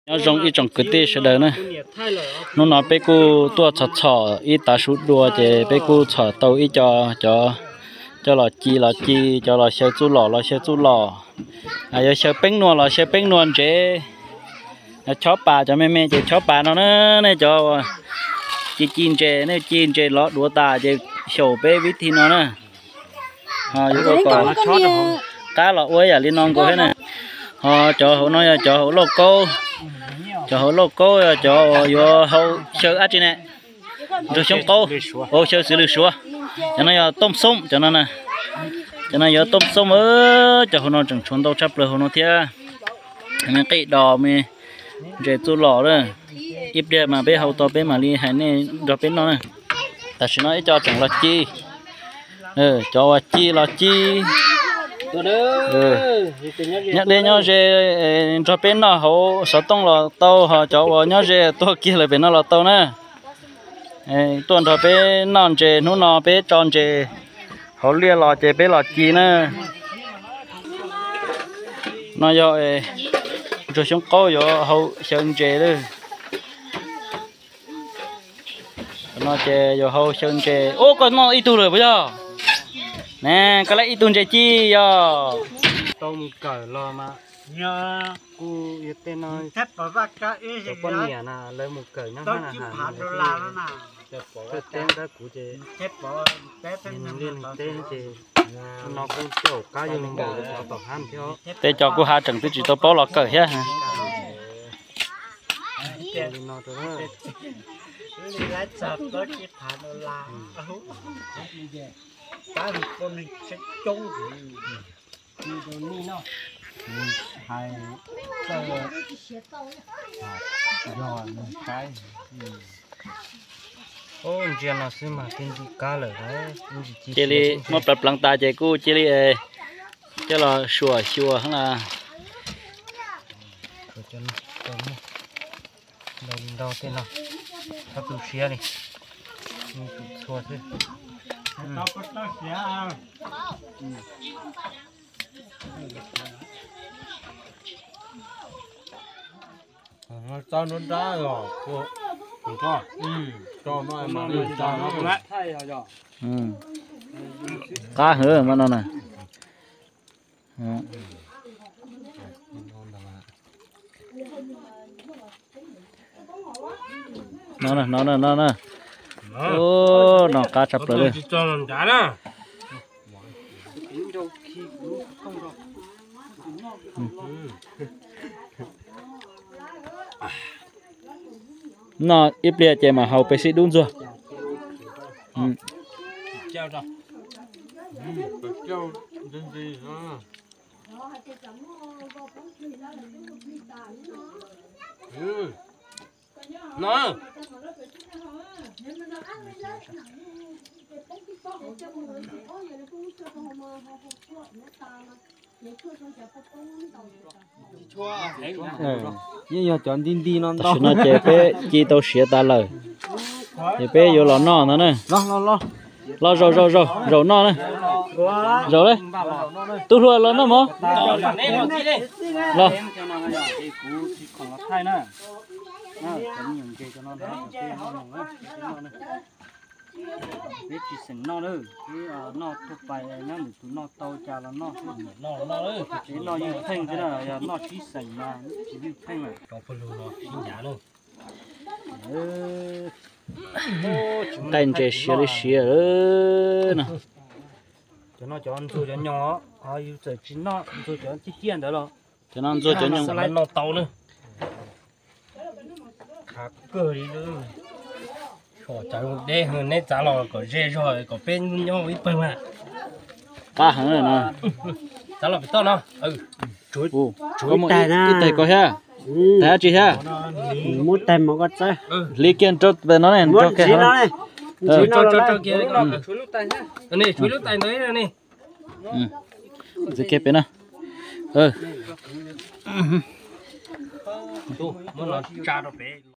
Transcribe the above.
Nyob zoo ib tsoom kwv tij sawv daws na, hnub no peb kuj tuaj txhom txhom ib tav su dua ces peb kuj txhom tau ib co cov, cov los ci los ci, cov los xyaw txuj lom los xyaw txuj lom, yuav xyaw peeb nua los xyaw peeb nua ntsev. Chob pas, cov me me ces chob pas no na, nej cov ci ci ntses, nej ci ntses lov duav tas ces xyaum peb vib thib no na. Qab los ua yam li no nkaus thiab na. Ho cov hauv no yog cov hauv lauj kaub, cov hauv lauj kaub yog cov uas yuav hau xyaw dab tsi ne? Ntsuag xyoob qaub, xyaw xws lwm suav. Cov no yog tooj xoob, cov no na, cov no yuav tooj xoob. Cov hauv no tseem tshuav ntau tshaj plaws hauv no thiab. Me qij dos, me ntses txuj lom lawm. Ib pliag mas peb hau tau peb mam li hais nej nrog peb noj na. Tam sim no ib co tseem los ci, cov uas ci los ci. Nyob deb nyob ze, nrog peb noj hauv xov tooj los tau, ho cov uas nyob ze tuaj kiag lawm pem no los tau na. Tuaj nrog peb noj ntses, hnub no peb tso ntses hauv liaj los ces peb los ci na. No yog ntsuag xyoob qaub yuav hau xyaw ntses lawm. No ces yuav hau xyaw ntses. Ub, koj noj ib tug lawm puas yog? Ne, koj laib ib tug ntses ci yog. Tau mus kawm los mas, kuj yog tej no, cov poj niam na lawv mus kawm nyob hab na, kawm teb nrab kuv ces, li teb ces no kuj caum qab yog li nkaus cov tom hab thiab. Tej cov kuj hab tseem twb tsis tau paub los kawm thiab. Ntsia no xwb mas twb ntxim kab lawm. Cia li muab pleev pleev tas ces kuj cia li coj los suam xyuas na. Ntau li ntau tej no, txhob tu siab li, tus txhua xwb. Qab heev mas no na. No na, no na, no na. Ub, no qab tshaj plaws li. Noj ib pliag ces mam haus pes xib dub ntxuag. Yeej yog cov nti nti no ntau. Tam sim no ces peb ci tau siav tas lawm, ces peb yuav los noj ntag na. Los zaum zaum zaum zaum noj na. Zaum li. Tub hluas los noj mov. Los. Peb tsis xeem noj na, peb noj tuaj pais nyob ntawm tus noj tau cas los noj. Peb noj ywj pheej xwb na, yog noj tsib xeem mas tsis ywj pheej lawm. Nqaij ntses siav li siav no. Cov no cov ntxuag cov nyoos, yus txawm tsis noj ntxuag cov ciaj ciaj ntawd los cov no ntxuag cov nyoos noj tau na. Khav kawg li. Txav deb, neb txav los kom ze zog kom peb nyob ib pawg mas. Qab heev no. Txav los pem toj no. Ib tais ko thiab. Tais dab tsi thiab? Muab tais mov ko txawb. Hliv kiag rau pem no ne, rau kiag. Tshuav lub tais ntawd ne. Ntxiv kiag pem no. Muab no tsa rau pem.